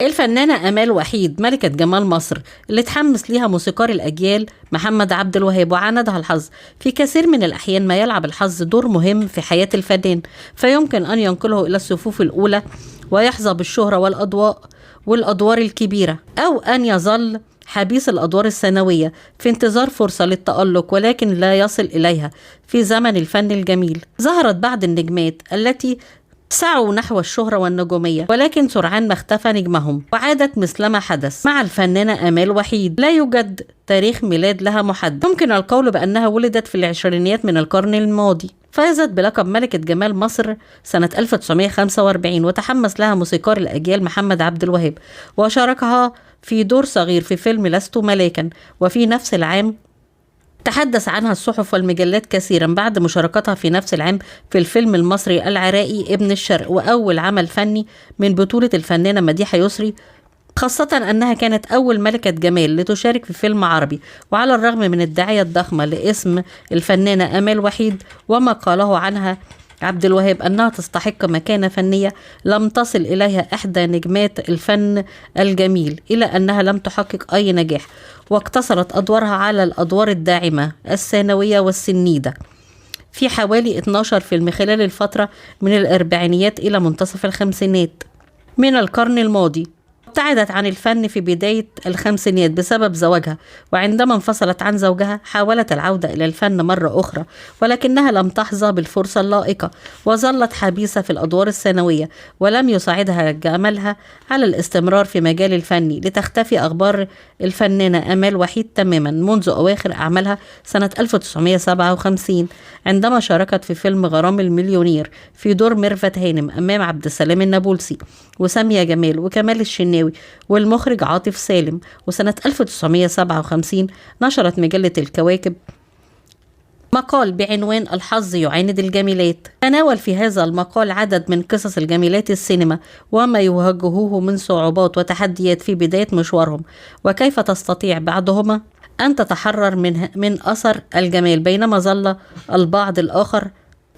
الفنانة آمال وحيد ملكة جمال مصر اللي تحمس ليها موسيقار الأجيال محمد عبد الوهاب وعاندها الحظ. في كثير من الأحيان ما يلعب الحظ دور مهم في حياة الفنان، فيمكن أن ينقله إلى الصفوف الأولى ويحظى بالشهرة والأضواء والأدوار الكبيرة، أو أن يظل حبيس الأدوار الثانوية في انتظار فرصة للتألق ولكن لا يصل إليها. في زمن الفن الجميل ظهرت بعض النجمات التي سعوا نحو الشهرة والنجومية، ولكن سرعان ما اختفى نجمهم وعادت مثلما حدث مع الفنانة آمال وحيد. لا يوجد تاريخ ميلاد لها محدد، يمكن القول بأنها ولدت في العشرينيات من القرن الماضي. فازت بلقب ملكة جمال مصر سنة 1945، وتحمس لها موسيقار الأجيال محمد عبد الوهاب وشاركها في دور صغير في فيلم لست ملاكا. وفي نفس العام تحدث عنها الصحف والمجلات كثيرا بعد مشاركتها في نفس العام في الفيلم المصري العراقي ابن الشرق، وأول عمل فني من بطولة الفنانة مديحة يسري، خاصة أنها كانت أول ملكة جمال لتشارك في فيلم عربي. وعلى الرغم من الدعاية الضخمة لاسم الفنانة آمال وحيد وما قاله عنها عبد الوهاب أنها تستحق مكانة فنية لم تصل إليها إحدى نجمات الفن الجميل، إلا أنها لم تحقق أي نجاح، واقتصرت أدوارها على الأدوار الداعمة الثانوية والسنيدة في حوالي 12 فيلم خلال الفترة من الأربعينيات إلى منتصف الخمسينات من القرن الماضي. ابتعدت عن الفن في بداية الخمسينيات بسبب زواجها، وعندما انفصلت عن زوجها حاولت العودة إلى الفن مرة أخرى، ولكنها لم تحظى بالفرصة اللائقة وظلت حبيسة في الأدوار الثانوية، ولم يساعدها جمالها على الاستمرار في مجال الفني، لتختفي أخبار الفنانة آمال وحيد تماما منذ أواخر أعمالها سنة 1957 عندما شاركت في فيلم غرام المليونير في دور ميرفت هانم أمام عبد السلام النابلسي وسامية جمال وكمال الشناوي والمخرج عاطف سالم. وسنة 1957 نشرت مجلة الكواكب مقال بعنوان الحظ يعاند الجميلات. تناول في هذا المقال عدد من قصص الجميلات السينما وما يواجهوه من صعوبات وتحديات في بداية مشوارهم، وكيف تستطيع بعضهما أن تتحرر من أثر الجمال، بينما ظل البعض الآخر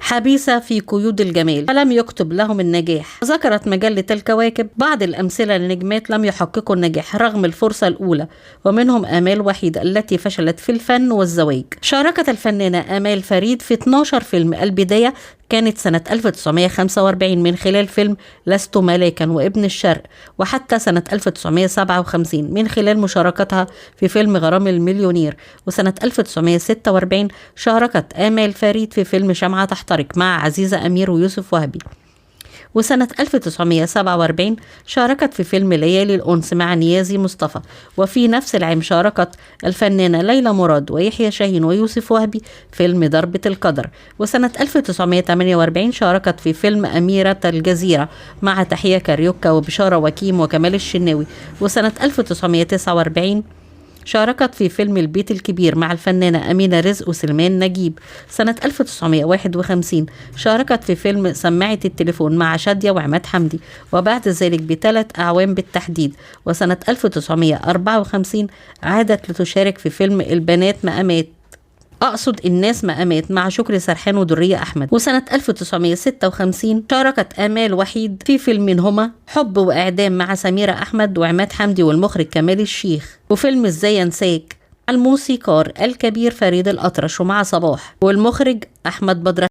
حبيسة في قيود الجمال فلم يكتب لهم النجاح. ذكرت مجلة الكواكب بعض الأمثلة لنجمات لم يحققوا النجاح رغم الفرصة الأولى، ومنهم آمال وحيد التي فشلت في الفن والزواج. شاركت الفنانة آمال فريد في 12 فيلم. البداية كانت سنة 1945 من خلال فيلم لست ملاكا وابن الشرق، وحتى سنة 1957 من خلال مشاركتها في فيلم غرام المليونير. وسنة 1946 شاركت آمال فريد في فيلم شمعة تحترق مع عزيزة أمير ويوسف وهبي. وسنة 1947 شاركت في فيلم ليالي الأنس مع نيازي مصطفى. وفي نفس العام شاركت الفنانة ليلى مراد ويحيى شاهين ويوسف وهبي فيلم ضربة القدر. وسنة 1948 شاركت في فيلم أميرة الجزيرة مع تحية كاريوكا وبشارة وكيم وكمال الشناوي. وسنة 1949 شاركت في فيلم البيت الكبير مع الفنانة أمينة رزق وسلمان نجيب. سنة 1951 شاركت في فيلم سماعة التليفون مع شادية وعماد حمدي، وبعد ذلك ب3 أعوام بالتحديد. وسنة 1954 عادت لتشارك في فيلم البنات مقامات، أقصد الناس مقامات، مع شكري سرحان ودرية أحمد. وسنة 1956 شاركت آمال وحيد في فيلم هما حب وإعدام مع سميرة أحمد وعماد حمدي والمخرج كمال الشيخ، وفيلم إزاي أنساك الموسيقار الكبير فريد الأطرش ومع صباح والمخرج أحمد بدر.